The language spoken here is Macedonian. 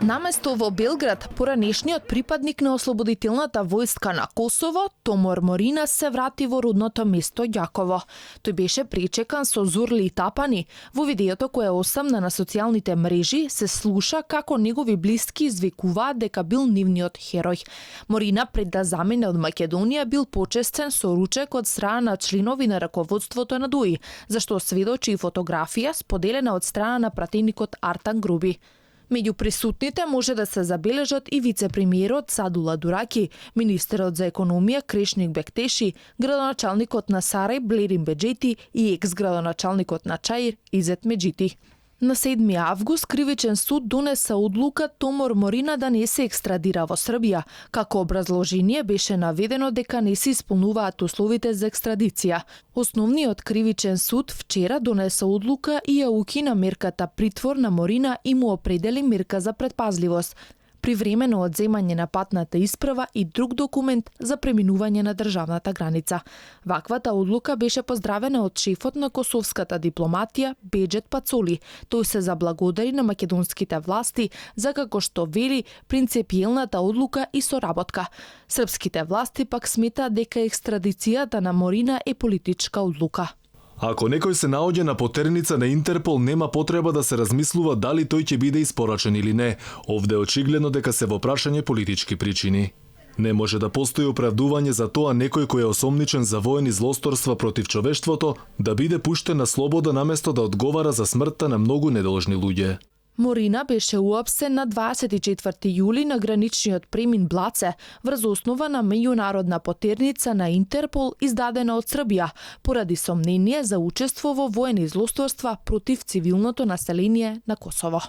Наместо во Белград, поранешниот припадник на ослободителната војска на Косово, Томор Морина се врати во родното место Ѓаково. Тој беше причекан со зурли и тапани. Во видеото кое осамна на социјалните мрежи се слуша како негови блиски извикуваат дека бил нивниот херој. Морина пред да замине од Македонија бил почестен со ручек од страна на членови на раководството на ДУИ, зашто сведочи и фотографија споделена од страна на пратеникот Артан Груби. Меѓу присутните може да се забележат и вице-премиерот Садула Дураки, министерот за економија Крешник Бектеши, градоначалникот на Сарај Блерин Беџети и екс-градоначалникот на Чаир Изет Меджити. На 7 август кривичен суд донесе одлука Томор Морина да не се екстрадира во Србија. Како образложение беше наведено дека не се исполнуваат условите за екстрадиција. Основниот кривичен суд вчера донесе одлука и ја укина мерката притвор на Морина и му определи мерка за предпазливост, привремено одземање на патната исправа и друг документ за преминување на државната граница. Ваквата одлука беше поздравена од шефот на косовската дипломатија Беџет Пацоли. Тој се заблагодари на македонските власти за, како што вели, принципиелната одлука и соработка. Српските власти пак сметаат дека екстрадицијата на Морина е политичка одлука. Ако некој се наоѓа на потерница на Интерпол, нема потреба да се размислува дали тој ќе биде испорачен или не. Овде е очигледно дека се во прашање политички причини. Не може да постои оправдување за тоа некој кој е осомничен за воени злосторства против човештвото да биде пуштен на слобода наместо да одговара за смртта на многу недолжни луѓе. Морина беше уапсен на 24 јули на граничниот премин Блаце врз основа на меѓународна потерница на Интерпол издадена од Србија поради сомнение за учество во воени злосторства против цивилното население на Косово.